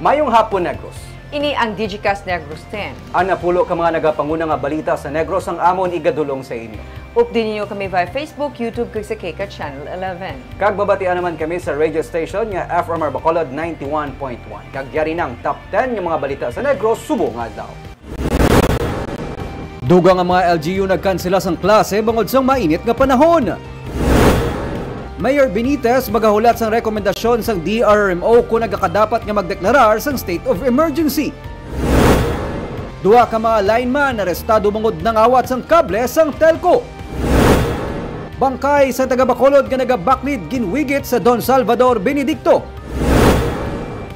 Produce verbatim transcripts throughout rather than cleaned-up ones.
Mayong hapon, Negros. Ini ang Digicast Negros ten. Ang napulo ka mga nagapanguna nga balita sa Negros ang amon igadulong sa inyo. Updi ninyo kami via Facebook, YouTube, kag sa K C A T Channel eleven. Kag mabatian naman kami sa radio station nga F M R Bacolod ninety-one point one. Kag yari na ang top ten nga mga balita sa Negros subong nga adlaw. Dugang ang mga L G U nagkansela sang klase bangod sang mainit nga panahon. Mayor Benitez magahulat sang rekomendasyon sang D R R M O kon nagakadapat nga magdeklarar sang state of emergency. Duha ka mga lineman arestado bangod nangawat sang kable sang telco. Bangkay sa taga Bacolod nga nagabaklid ginwigit sa Don Salvador Benedicto.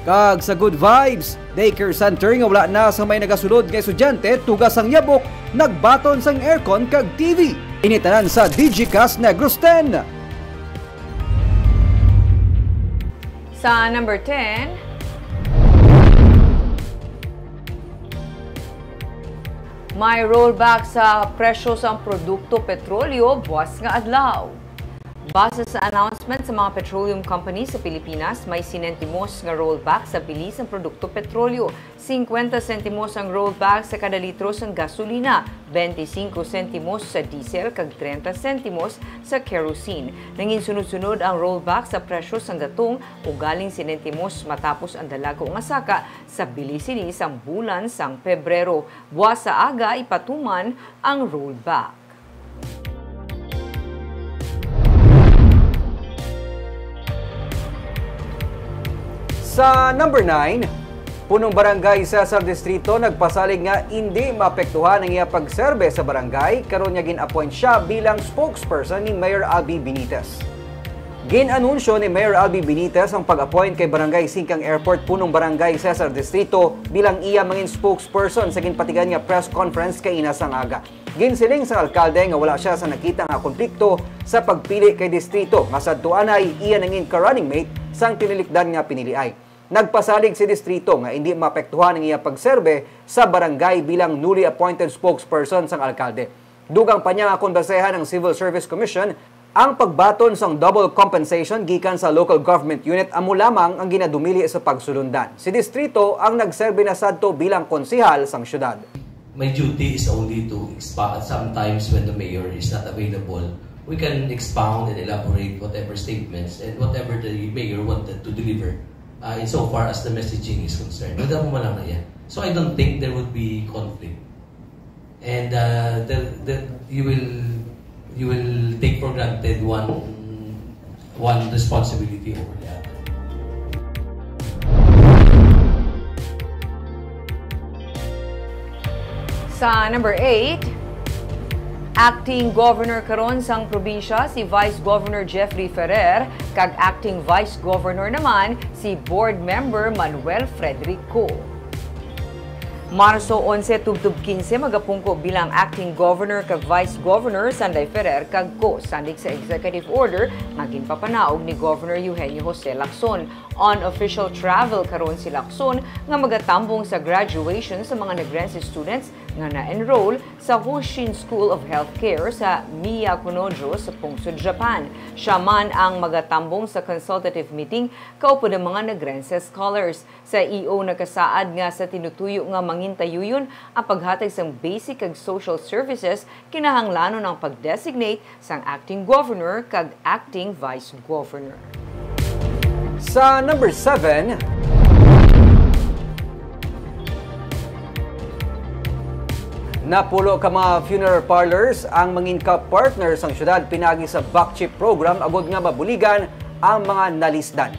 Kag sa Good Vibes, daycare center nga wala na sa may nagasulod nga estudyante tugas sang yabok, nagbaton sang aircon kag T V. Ini tanan sa Digicast Negros ten. Sa number ten, may rollback sa presyo sang produkto petrolyo buwas nga adlaw. Base sa announcement sa mga petroleum company sa Pilipinas, may sinentimos nga rollback sa bili sang produkto petrolyo. Singkwenta sentimos ang rollback sa kada litro sang gasolina, bente singko sentimos sa diesel, kag trenta sentimos sa kerosene. Nanginsunod-sunod ang rollback sa presyo sang gatong, ugaling sinentimos matapos ang dalago nga saka sa bili sini sang bulan sang Pebrero. Buwas sa aga ipatuman ang rollback. Sa number nine, Punong Barangay Cesar Distrito nagpasalig nga indi maapektuhan ang iya pagserbe sa barangay karon nga gin-appoint siya bilang spokesperson ni Mayor Albee Benitez. Gin-anunsyo ni Mayor Albee Benitez ang pag-appoint kay Barangay Singkang Airport Punong Barangay Cesar Distrito bilang iya mangin spokesperson sa ginpatigan nga press conference kaina sang aga. Ginsiling sang alkalde nga wala sia sa nakita nga konflikto sa pagpili kay distrito nga sadto anay iya nangin ka-running mate sang tinilikdan nga piniliay. Nagpasalig si distrito nga indi maapektuhan ang iya pagserbe sa barangay bilang newly appointed spokesperson sang alkalde. Dugang pa niya nga kon basehan ang Civil Service Commission, ang pagbaton sang double compensation gikan sa local government unit amo lamang ang ginadumili sa pagsulundan. Si distrito ang nagserbe na sadto bilang konsehal sang syudad. My duty is only to expound. Sometimes when the mayor is not available, we can expound and elaborate whatever statements and whatever the mayor wanted to deliver, uh, insofar as the messaging is concerned. Wala mo man lang na yan. So I don't think there would be conflict. And uh, the, the, you will you will take for granted one one responsibility over the other. Sa number eight, acting governor karon sang probinsya si Vice Governor Jeffrey Ferrer kag acting Vice Governor naman si Board Member Manuel Frederick Co. Marso onse tubtob kinse magapungko bilang acting governor kag vice governor Sanday Ferrer kag Co. Sandig sa executive order nga ginpapanaog ni Governor Eugenio Jose Lacson. On official travel karon si Lacson nga magatambong sa graduation sa mga Negrense students nga na-enroll sa Hoshin School of Healthcare sa Miyako-no-jo sa pungsod Japan. Siya man ang magatambong sa consultative meeting kaupod ang mga Negrense scholars. Sa E O nakasaad nga sa tinutuyo nga mangintayuyon ang paghatag sang basic kag social services, kinahanglanon ang pag-designate sang acting governor kag acting vice governor. Sa number seven, napulo ka mga funeral parlors ang mangin ka partner sang syudad pinaagi sa Bakchip program agod nga mabuligan ang mga nalisdan.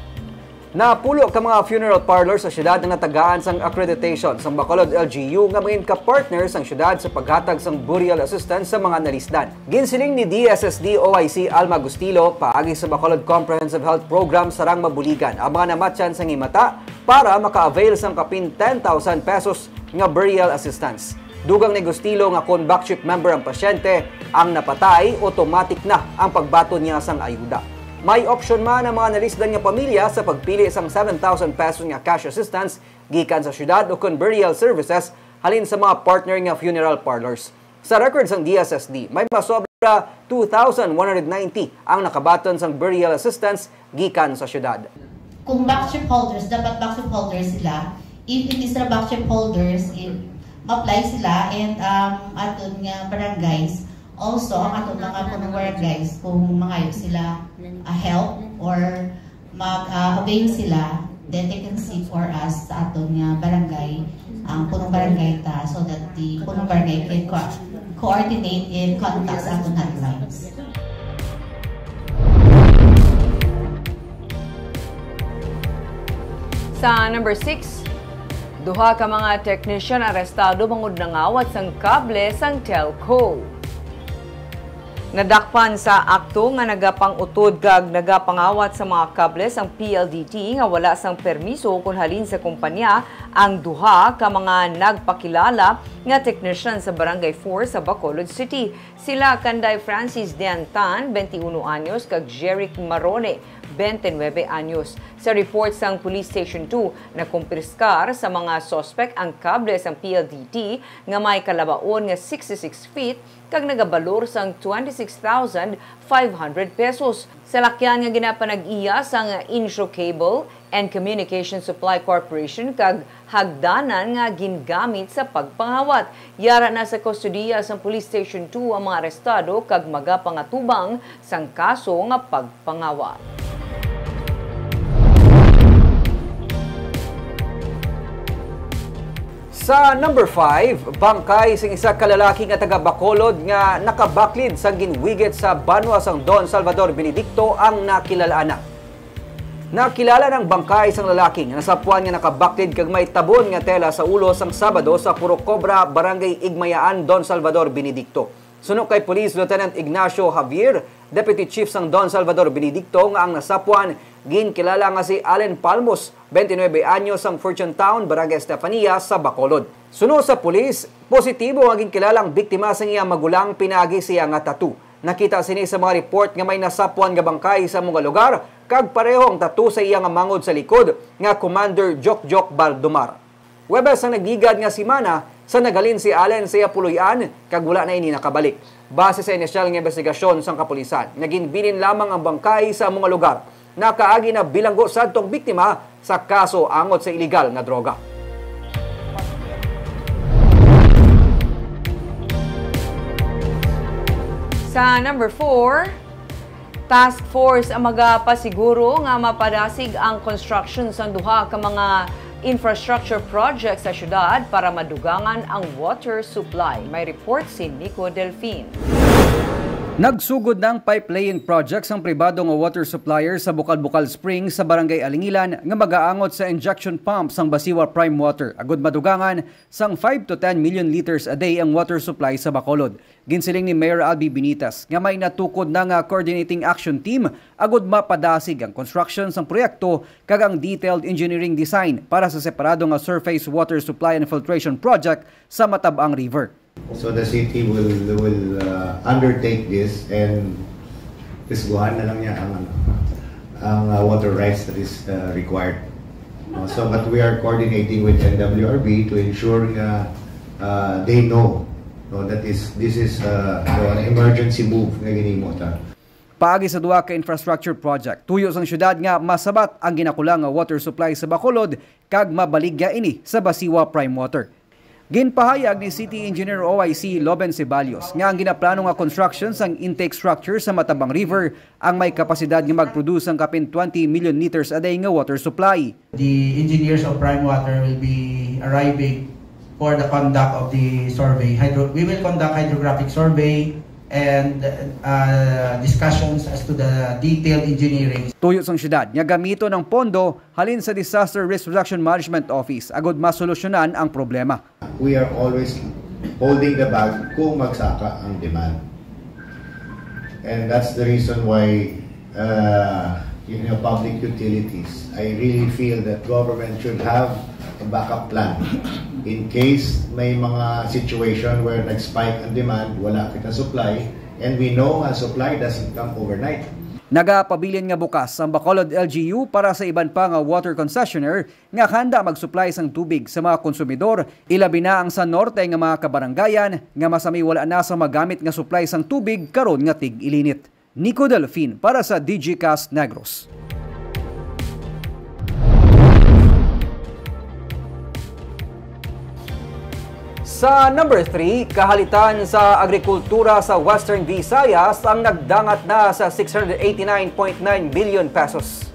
Napulo ka mga funeral parlor sa syudad ang natagaan sang accreditation sang Bacolod L G U nga mangin ka partner sang syudad sa paghatag sang burial assistance sa mga nalisdan. Ginsiling ni D S S D O I C Alma Gustilo, paagi sa Bacolod Comprehensive Health Program, sarang mabuligan ang mga namatyan sang himata para maka-avail sang kapin ten thousand pesos nga burial assistance. Dugang ni Gustilo nga kon Bakchip member ang pasyente, ang napatay, automatic na ang pagbaton niya sang ayuda. May opsyon man ang mga nalisdan nga pamilya sa pagpili sang seven thousand pesos nga cash assistance gikan sa syudad o kon burial services halin sa mga partner nga funeral parlors. Sa record sang D S S D, may masobra two thousand one hundred ninety ang nakabaton sang burial assistance gikan sa syudad. Kung back chip holders, dapat back chip holders sila. If hindi sila back chip holders, if ma-apply sila and, um, aton nga barangays, also ang aton mga punong barangays, kung mangayo sila, ah, help or mag, ah, avail sila, then they can seek for us sa aton nga barangay, ang punong barangay ta, so that the punong barangay can co-, coordinate and contact sa aton hotlines. Sa number six, duha ka mga technician arestado bangod nangawat sang kable sang telco. Nadakpan sa akto nga nagapang-utod kag nagapangawat sa mga kable sang P L D T nga wala sang permiso kon halin sa kumpanya ang duha ka mga nagpakilala nga technician sa Barangay four sa Bacolod City. Sila kanday Francis Diantan, twenty-uno anyos, kag Jeric Marone, twenty-nuebe anyos. Sa report sang Police Station two, nakumpiskar sa mga suspek ang kable sang P L D T nga may kalabaon nga sixty-six feet kag nagabalor sang twenty-six thousand five hundred pesos. Salakyan nga ginapanag-iya sang Insyo Cable and Communication Supply Corporation kag hagdanan nga gingamit sa pagpangawat. Yara na sa kustodiya sang Police Station two ang mga arestado kag magapangatubang sang kaso nga pagpangawat. Sa number five, bangkay sing isa ka lalaki nga taga Bacolod nga nakabaklid sang ginwigit sa banwa sang Don Salvador Benedicto ang nakilal-an na. Nakilala ang bangkay sang lalaki nga nasapwan nga nakabaklid kag may tabon nga tela sa ulo sang Sabado sa Purok Cobra, Barangay Igmayaan, Don Salvador Benedicto. Suno kay Police Lieutenant Ignacio Javier, Deputy Chief sang Don Salvador Benedicto, nga ang nasapwan ginkilala nga si Allen Palmos, twenty-nuebe anyos, sang Fortune Town, Barangay Estefania, sa Bacolod. Suno sa pulis, positibo nga ginkilala ang biktima sang iya magulang pinaagi siya nga tattoo. Nakita sini sa mga report nga may nasapwan nga bangkay sa amo nga lugar, kag pareho ang tattoo sa iya nga mangod sa likod nga Commander Jokjok Baldomar. Huwebes ang nagligad nga semana sa naghalin si Allen sa iya puloy-an kag wala na ini nakabalik. Base sa inisyal nga imbestigasyon sang kapulisan, nga ginbilin lamang ang bangkay sa amo nga lugar. Nakaagi na bilanggo sadto ang biktima sa kaso angot sa iligal nga droga. Sa number four, task force ang magapasiguro nga mapadasig ang construction sang duha ka mga infrastructure project sa syudad para madugangan ang water supply. May report si Nico Delfin. Nagsugod na ang pipe laying project sang pribado nga water supplier sa Bukal-Bukal Springs sa Barangay Alingilan nga magaangot sa injection pump sang Basiwa Prime Water agud madugangan sang five to ten million liters a day ang water supply sa Bacolod. Ginsiling ni Mayor Albee Benitez nga may natukod na nga coordinating action team agud mapadasig ang construction sang proyekto kag ang detailed engineering design para sa separado nga surface water supply and filtration project sa Matab-ang River. So the city will, will, uh, undertake this and pisguhan na lang niya ang, ano, ang, uh, water rights that is, uh, required. No? So, but we are coordinating with N W R B to ensure nga, uh, they know, no, that is, this is, uh, an emergency move nga ginhimo ta. Paagi sa duha ka infrastructure project, tuyo sang syudad nga masabat ang ginakulang nga water supply sa Bacolod kag mabaligya ini sa Basiwa Prime Water. Ginpahayag ni City Engineer O I C Loben Ceballos nga ang ginaplano nga construction sang intake structure sa Matab-ang River ang may kapasidad nga mag-produce sang kapin twenty million liters a day nga water supply. The engineers of Prime Water will be arriving for the conduct of the survey. Hydro-, we will conduct hydrographic survey and, uh, discussions as to the detailed engineering. Tuyo sang syudad nga gamiton ang pondo halin sa Disaster Risk Reduction Management Office agud masolusyonan ang problema. We are always holding the bag kung magsaka ang demand. And that's the reason why, uh, you know, public utilities, I really feel that government should have a backup plan in case may mga situation where nag-spike ang demand, wala kita supply, and we know nga supply doesn't come overnight. Nagapabilin nga bukas ang Bacolod L G U para sa iban pa nga water concessioner nga handa mag-supply sang tubig sa mga konsumidor, ilabi na ang sa norte nga mga kabarangayan nga masami wala na sa magamit nga supply sang tubig karon nga tig-ilinit. Nico Delfin para sa Digicast Negros. Sa number three, kahalitan sa agrikultura sa Western Visayas ang nagdangat na sa six hundred eighty-nine point nine billion pesos.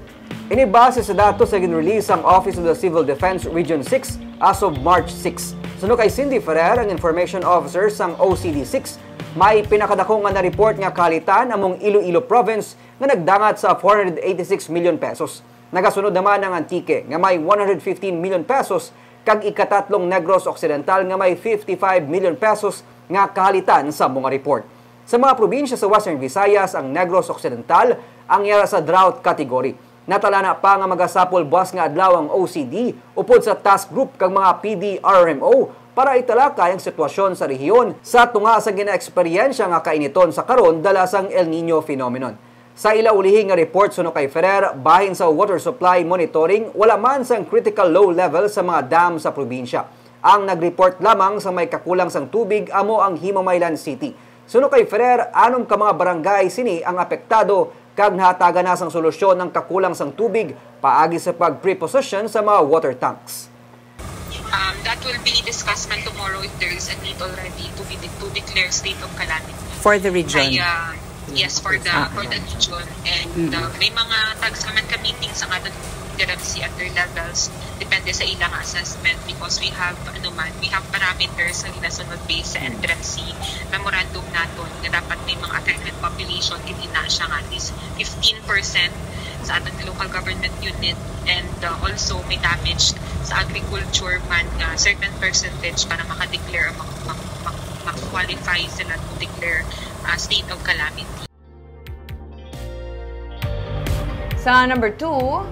Ini base sa datos nga ginrelease sang Office of the Civil Defense Region six as of March six. Suno kay Cindy Ferrer, ang Information Officer sang O C D six, may pinakadako nga na-report nga kahalitan among Iloilo Province nga nagdangat sa four hundred eighty-six million pesos. Nagasunod naman ang Antique nga may one hundred fifteen million pesos kag ikatatlong Negros Occidental nga may fifty-five million pesos nga kahalitan sa mga report. Sa mga probinsya sa Western Visayas, ang Negros Occidental ang yara sa drought category. Natalana pa nga magasapol buas nga adlaw ang O C D upod sa task group kag mga P D R M O para italakay ang sitwasyon sa rehiyon sa tunga sa ginaeksperyensya nga kainiton sa karon dala sang El Niño phenomenon. Sa ila ulihi nga report, suno kay Ferrer, bahin sa water supply monitoring, wala man sang critical low level sa mga dam sa probinsya. Ang nag-report lamang sa may kakulang sang tubig amo ang Himamaylan City. Suno kay Ferrer, anom ka mga barangay sini ang apektado kag nahatagan na sang solusyon ang kakulang sang tubig paagi sa pag-preposition sa mga water tanks. Um, that will be discussed man tomorrow if there is a need already to be to declare state of calamity. For the region. Kaya, yes, for the Ah, for the region, and uh, may mga tagsa man ka meetings ang aton D R M C at their levels, depende sa ilang assessment, because we have ano man, we have parameters sa ginasunod based sa N D R M C memorandum naton nga dapat may mga affected population, gid ina siya nga at least fifteen percent sa aton local government unit, and uh, also may damage sa agriculture man nga certain percentage para maka-declare, mak- mak- mak- mak-qualify sila to declare uh, state of calamity. Sa number two,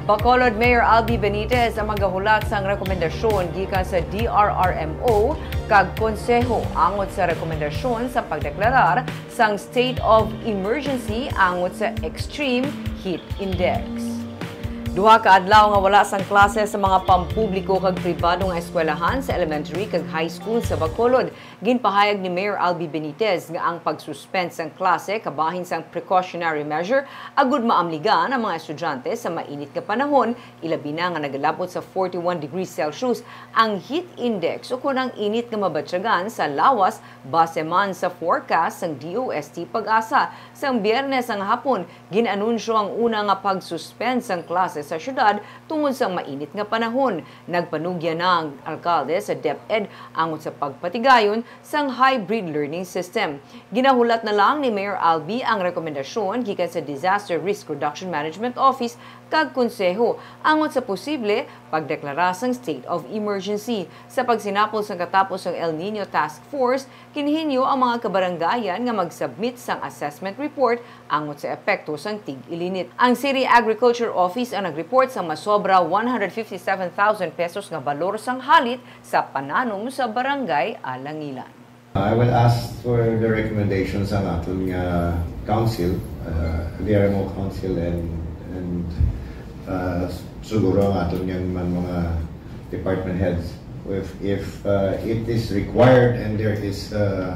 Bacolod Mayor Albi Benitez ang magahulat sang rekomendasyon gikan sa D R R M O kag Konseho angot sa rekomendasyon sa pagdeklarar sang state of emergency angot sa extreme heat index. Duha ka adlaw nga wala sang klase sa mga pampubliko kag pribado nga eskwelahan sa elementary kag high school sa Bacolod. Ginpahayag ni Mayor Albi Benitez nga ang pag-suspend sang klase kabahin sang precautionary measure agud maamligan ang mga estudyante sa mainit nga panahon, ilabi na nga nagalabot sa forty-one degrees Celsius ang heat index ukon ang init nga mabatyagan sa lawas, base man sa forecast sang D O S T PAGASA. Sang Biyernes nga hapon, gin-anunsyo ang una nga pag-suspend sang klase sa syudad tungod sang mainit nga panahon. Nagpanugyan na ang alkalde sa DepEd angot sa pagpatigayon sang hybrid learning system. Ginahulat na lang ni Mayor Albi ang rekomendasyon gikan sa Disaster Risk Reduction Management Office kag Konseho angot sa posible pagdeklara sang state of emergency. Sa pagsinapol sang katapos sang El Niño Task Force, ginhinyo ang mga kabarangayan nga mag-submit sang assessment report angot sa epekto sang tig-ilinit. Ang City Agriculture Office ang nag-report sa masobra one hundred fifty-seven thousand pesos nga balor sang halit sa pananom sa Barangay Alangilan. I will ask for the recommendations sa aton nga council, uh, D R M O council and and uh, siguro ang aton nga man mga department heads if if uh, it is required and there is uh,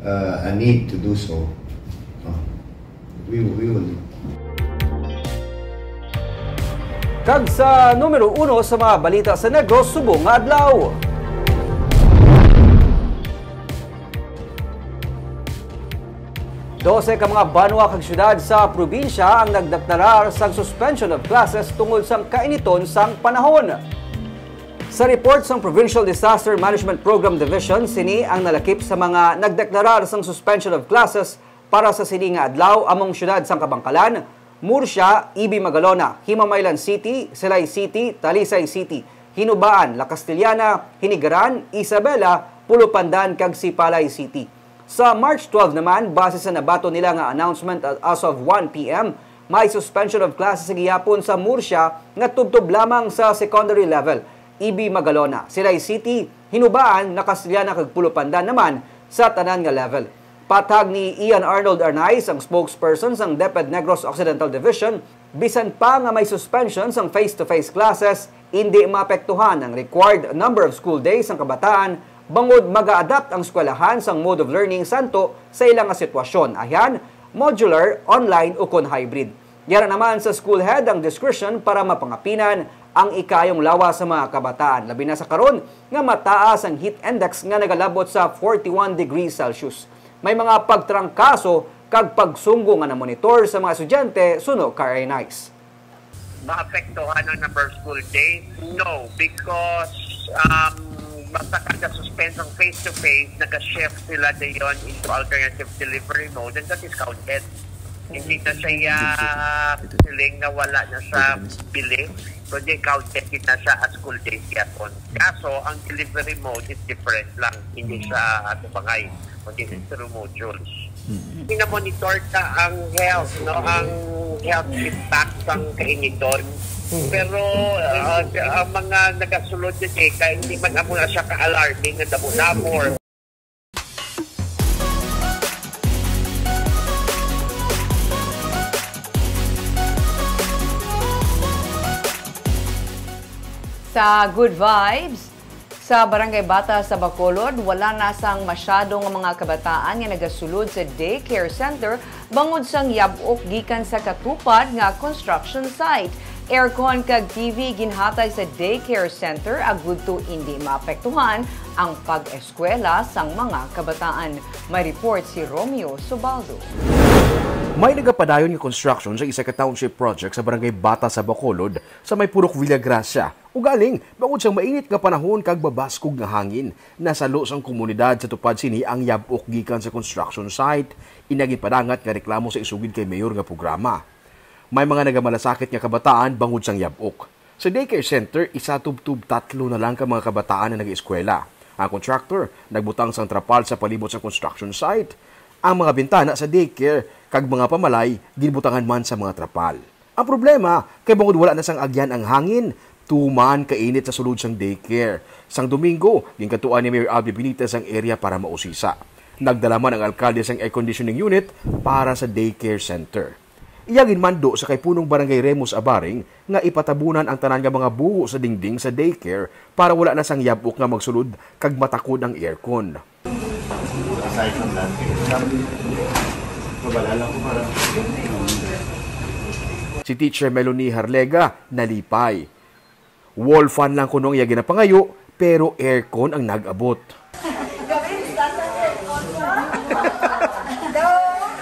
uh, a need to do so. Uh, we, we will do. Kag sa numero uno sa mga balita sa Negros subong nga adlaw. Dose ka mga banwa kag syudad sa probinsya ang nagdeklarar sang suspension of classes tungod sang kainiton sang panahon. Sa report sang Provincial Disaster Management Program Division, sini ang nalakip sa mga nagdeklarar sang suspension of classes para sa sini nga adlaw among syudad sang Kabankalan, Murcia, Ibi Magalona, Himamaylan City, Silay City, Talisay City, Hinubaan, La Castellana, Hinigaran, Isabela, Pulo Pandan, kag Sipalay City. Sa March twelve naman, base sa nabaton nila nga announcement as of one P M, may suspension of classes sa gihapon sa Murcia nga tubtob lamang sa secondary level, Ibi Magalona, Silay City, Hinubaan, La Castellana, kag Pulo Pandan naman sa tanan nga level. Patag ni Ian Arnold Arnaiz, ang spokesperson sang DepEd Negros Occidental Division, bisan pa nga may suspension sang face-to-face classes, indi maapektuhan ang required number of school days sang kabataan bangod maga-adapt ang eskwelahan sang mode of learning santo sa ila nga sitwasyon, ayan, modular, online, ukon hybrid. Yara naman sa school head ang discretion para mapangapinan ang ikaayong lawas sa mga kabataan, labi na sa karon nga mataas ang heat index nga nagalabot sa forty-one degrees Celsius. May mga pagtrangkaso kag pagsunggo nga namonitor sa mga estudyante suno kay Nice. Maapektuhan ang number of school days? No, because um, basta kada suspense ang face-to-face, nag-shift sila dayon into alternative delivery mode, and that is counted. Hindi na siya siling na wala na sa bili, kundi counted din na siya as school days yapon. Kaso, ang delivery mode is different lang, hindi sa atubangay, kundi through modules. Pina-monitor ta ang health, no, ang health impact sang kainiton. Pero ah, ang mga nagasulod na data, hindi man amo na siya ka-alarming nga damo-damo or Sa Good Vibes, sa Barangay Bata sa Bacolod, wala na sang masyado nga mga kabataan nga nagasulod sa daycare center bangod sang yab-ok gikan sa katupad nga construction site. Aircon kag T V ginhatag sa daycare center agud to indi maapektuhan ang pag-eskwela sang mga kabataan. May report si Romeo Subaldo. May nagapadayon nga construction sa isa ka township project sa Barangay Bata sa Bacolod sa may Purok Villagracia. Ugaling, bangod sang mainit nga panahon kag babaskog nga hangin, nasalo sang komunidad sa tupad sini ang yab-ok gikan sa construction site. Ina ginpadangat nga reklamo sa isugid kay mayor nga programa. May mga nagamalasakit nga kabataan bangod sang yab-ok. Sa daycare center, isa tubtob tatlo na lang ka mga kabataan ang nag-eskwela. Ang contractor nagbutang sang trapal sa palibot sa construction site. Ang mga bintana sa daycare kag mga pamalay ginbutangan man sa mga trapal. Ang problema kay bangod wala na sang agyan ang hangin, tuman kainit sa sulod sang daycare. Sang Domingo, ginkadtuan ni Mayor Albi Benitez ang area para mausisa. Nagdala man ang alkalde sang air conditioning unit para sa daycare center. Iya ginmando sa kay punong barangay Remus Abaring nga ipatabunan ang tanan nga mga buho sa dingding sa daycare para wala na sang yab-ok nga magsulod kag matakod ang aircon. Aside from that, mabala lang ko para Si Teacher Melanie Harlega nalipay. Wall fan lang kuno ang iya ginapangayo, pero aircon ang nag-abot. Daw,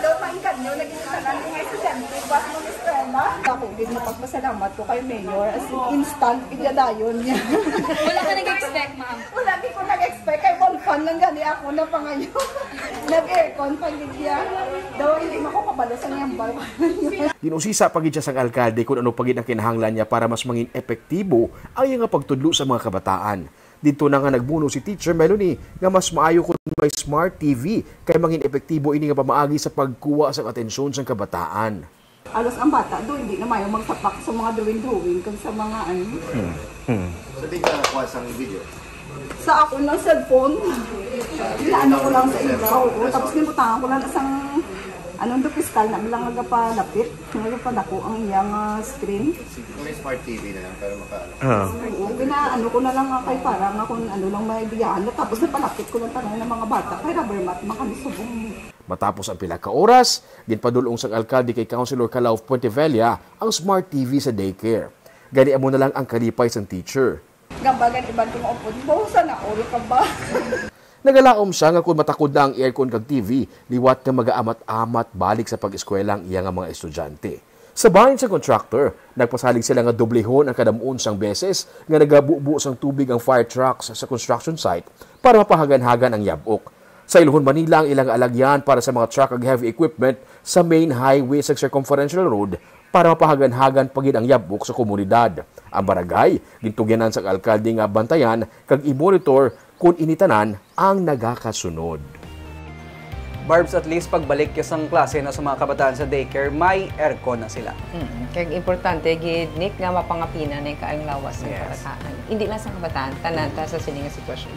daw maingkad nyo, naging tanan nga estudyante, buwas mo eskwela. Ako gid mapagpasalamat ko kay Mayor, as in, instant gid niya dayon niya. Wala ka nag-expect, ma'am? Wala gid ko nag-expect, kay wall fan lang gani ako napangayo. Nag-aircon pa gid niya. Daw hindi man ko kabalo sa niyang balcony. Ginusisa pa gid siya sang alkalde kon ano pa gid ang kinahanglan niya para mas mangin epektibo ang iya nga pagtudlo sa mga kabataan. Didto na nga nagbuno si Teacher Melanie nga mas maayo kon may smart T V kay mangin epektibo ini nga pamaagi sa pagkuha sang atensyon sang kabataan. Halos ang bata do hindi na maayo magsapak sa mga drawing-drawing kag sa mga ano. Hmm. Hmm. So di ka nakuha sang video? Sa ako ng cellphone, inaano ko lang sa ila. Oo, tapos nibutangan ko lang sang anong do kristal na lang nagapalapit, nagapadako ang iyang ah, screen. Kung may smart T V na lang, pero makaano. Ah. Oo, ginaano ko na lang nga kay para nga kung ano lang may biyaan. Tapos napalapit ko lang tanan ng mga bata kay rubber mat man kami subong. Matapos ang pila ka oras, ginpadul-ong sang alkalde kay Councilor Calao of Puentevella ang smart T V sa daycare. Gani amo na lang ang kalipay sang teacher. Gambagan iban ko nga upod, "Bosa na all ka ba?" Nagalaom siya nga kon matakod na ang aircon kag T V, liwat nga magaamat-amat balik sa pag-eskwela ang iya nga mga estudyante. Sa bahin sa contractor, nagpasalig sila nga doblehon ang kadam-on sang beses nga nagabubo sang tubig ang fire trucks sa construction site para mapahaganhagan ang yab-ok. Sa Ilogon, Manila ang ilang alagyan para sa mga truck kag heavy equipment sa main highway sa Circumferential Road para mapahaganhagan pa gid ang yab-ok sa komunidad. Ang barangay, gintugyanan sang alkalde nga bantayan kag i-monitor kon ini tanan ang nagakasunod. Barbs, at least pagbalik ka sang klase na sa mga kabataan sa daycare, may aircon na sila. Mm, kag importante gid, Nick, nga mapangapinan ang kaayong lawas sa Yes. kabataan. Hindi lang sa kabataan, tanan ta sa sini nga sitwasyon.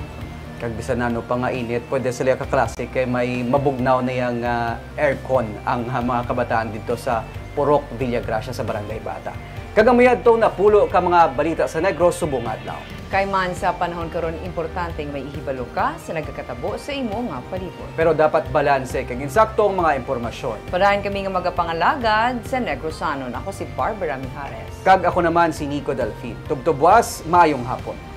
Kag bisan ano pa nga init, pwede sila kaklase kay may mabugnaw na yang ah, aircon ang ah, mga kabataan dito sa Purok Villagracia sa Barangay Bata. Kag amo yadto napulo ka mga balita sa Negros subong adlaw. Kay man sa panahon karon, importante nga may ihibalo ka sa nagakatabo sa imo nga palibot. Pero dapat balanse kag insakto ang mga impormasyon. Padayon kami nga magapangalagad sa Negrosanon. Ako si Barbara Mijares. Kag ako naman si Nico Delfin. Tubtubwas, maayong hapon.